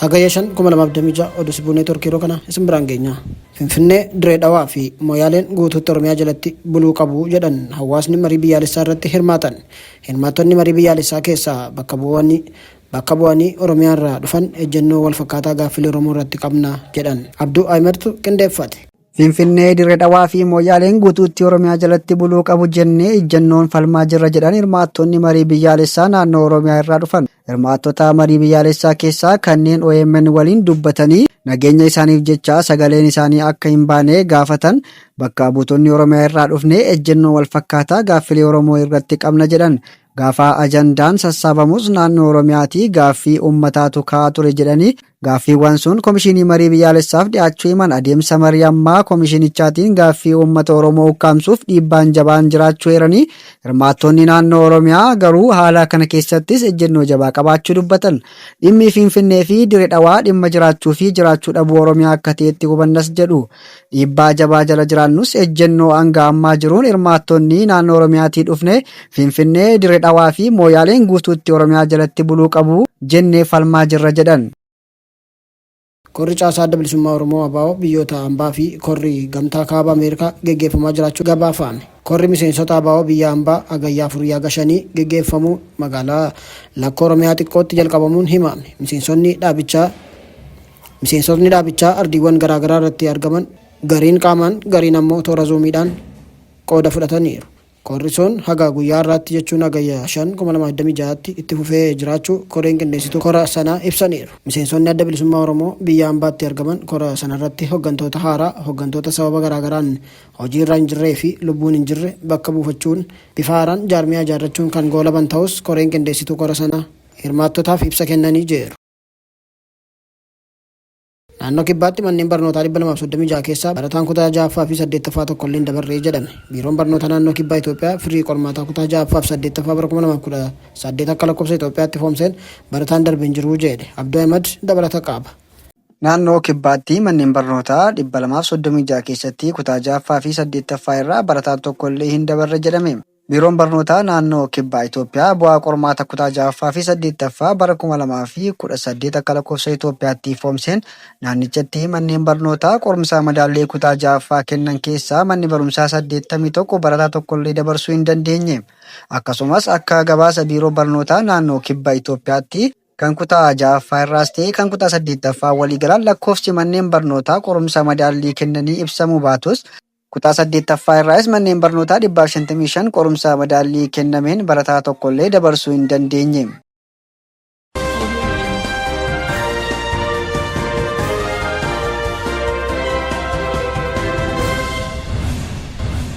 Hagayya 5, 2026 Oduu Sibuu Neetwoork yeroo kana isin biraan geenya. Finfinnee, Dirree Dhawaa fi Moyaaleen guutuutti Oromiyaa jalatti buluu qabu jedhan hawaasni marii biyyaalessaa irratti hirmaatan. Hirmaattonni marii biyyaalessaa keessaa bakka bu'oonni bakka bu'anii Oromiyaa irraa dhufan ejjennoo wal fakkaataa gaaffilee Oromoo irratti qabna jedhan. Abduu Ahimedtu qindeeffate. Finfinnee, Dirree Dhawaa fi Mooyyaaleen guutuutti Oromiyaa jalatti buluu qabu jennee ijjannoon falmaa jirra jedhan hirmaattonni marii biyyaalessaa naannoo Oromiyaa irraa dhufan. Hirmaattota marii biyyaalessaa keessaa kanneen OMN waliin dubbatanii nageenya isaaniif jecha sagaleen isaanii akka hin baane gaafatan bakka buutonni Oromiyaa irraa dhufne ejjennoo wal fakkaataa gaaffilee Oromoo irratti qabna jedhan. Gaafa ajandaan sassaabamus naannoo Oromiyaatii gaaffii uummataatu ka'aa ture jedhanii gaaffiiwwan sun Komishinii Marii Biyyaalessaaf dhiyaachuu himan. Adeemsa marii ammaa komishinichaatiin gaaffii uummata Oromoo ukkaamsuuf dhiibbaan jabaan jiraachuu eeranii hirmaattonni naannoo Oromiyaa garuu haala kana keessattis ejjennoo jabaa qabaachuu dubbatan. Dhimmi Finfinnee fi Dire Dhawaa dhimma jiraachuu fi jiraachuu dhabuu Oromiyaa akka ta'etti hubannas jedhu. Dhiibbaa jabaa jala jiraannus ejjennoo hanga ammaa jiruun hirmaattonni naannoo Oromiyaatii dhufne Finfinnee, Dire Dhawaa fi Mooyaaleen guutuutti Oromiyaa jalatti buluu qabu jennee falmaa jirra jedhan. Korri caasaa Adda Bilisummaa Oromoo, ABO, biyyoota ambaa fi korri Gamtaa Kaaba Ameerikaa geggeeffamaa jiraachuu gabaafame. Korri miseensota ABO biyya ambaa Hagayya 4 haga 5 geggeeffamu magaalaa Lakkoo Oromiyaa Xiqqootti jalqabamuun himame. Miseensonni dhaabichaa Miseensotni dhaabichaa ardiiwwan garaa garaa irratti argaman gariin qaamaan gariin ammoo toora Zuumiidhaan qooda fudhataniiru. Korri sun haga guyyaa har'aatti jechuun Hagayya 5, 2026tti itti fufee jiraachuu koreen qindeessituu kora sanaa ibsaniiru. Miseensonni Adda Bilisummaa Oromoo biyya ambaatti argaman kora sanarratti hoggantoota haaraa, hoggantoota sababa garaa garaan hojiirra hin jirree fi lubbuun hin jirre bakka buufachuun bifa haaraan jaarmiyaa ijaarrachuun kan goolaban ta'uus koreen qindeessituu kora sanaa hirmaattotaaf ibsa kennanii jiru. Naannoo Kibbaatti manneen barnootaa 236 keessaa barataan kutaa 6ffaa fi 8ffaa tokkollee hin dabarre jedhame. Biiroon Barnoota Naannoo Kibbaa Itoophiyaa firii qormaataa kutaa 6ffaa fi 8ffaa bara 2018 akka lakkoofsa Itoophiyaatti ifoomseen barataan darbe hin jiru jedhe. Abduu Ahimad dabalata qaba. Naannoo Kibbaatti manneen barnootaa 236 keessatti kutaa 6ffaa fi 8ffaa irraa barataan tokkollee hin dabarre jedhame. Biiroon Barnootaa Naannoo Kibbaa Itoophiyaa bu'aa qormaata kutaa 6ffaa fi 8ffaa bara 2018 akka lakkoofsa Itoophiyaatti ifoomseen naannichatti manneen barnootaa qorumsaa madaallii kutaa 6ffaa kennan keessaa manni barumsaa 81 barataa tokkollee dabarsuu hin dandeenye. Akkasumas akka gabaasa Biiroo Barnootaa Naannoo Kibba Itoophiyaatti kan kutaa 6ffaa irraas ta'e kan kutaa 8ffaa waliigalaan lakkoofsi manneen barnootaa qorumsa madaallii kennanii ibsamuu baatus Kutaa 8ffaa irraayis manneen barnootaa 155 qorumsa madaallii kennameen barataa tokkollee dabarsuu hin dandeenye.